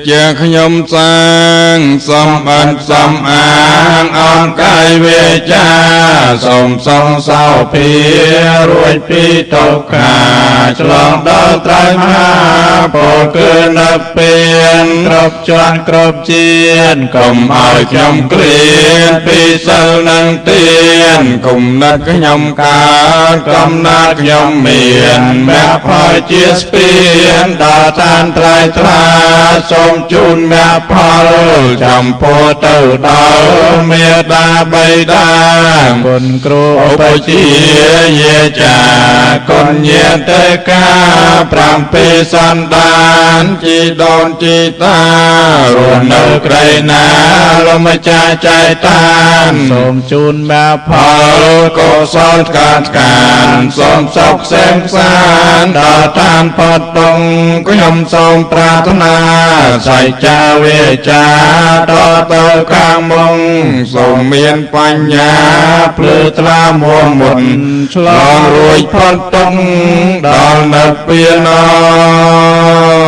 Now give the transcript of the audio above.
ជាខ្ញុំសាងសំអិតសំអាងអងកាយវាចា សូមសងសោភារួចពីទុក្ខា ឆ្លងដល់ត្រៃមហាពល គឺនិព្វានគ្រប់ជាន់គ្រប់ជាតិ កុំឲ្យខ្ញុំគ្រាពីសិលនិងទាន គុំណិតខ្ញុំកើតកំណាត់ ខ្ញុំមានមគ្គផលជាស្ពានដល់ឋានត្រៃត្រា សូមជូនមគ្គផលចំពោះទៅដល់មេដាបៃតា គុណគ្រូឧបជាយាចា គុណញាតិកា 7សន្តាន ជីដូនជីតា រស់នៅក្រៃណា លំចាចៃតាន សូមជូនមគ្គផលកុសលកាតកាន សូមសុខសេមសានដល់ឋានផុតតង ខ្ញុំសូមប្រាថ្នាសច្ចាវាចាតទៅខាងមុខ សូមមានបញ្ញាភ្លឺថ្លាមួមុន ឆ្លងរួចផុតទុកដល់និព្វាន។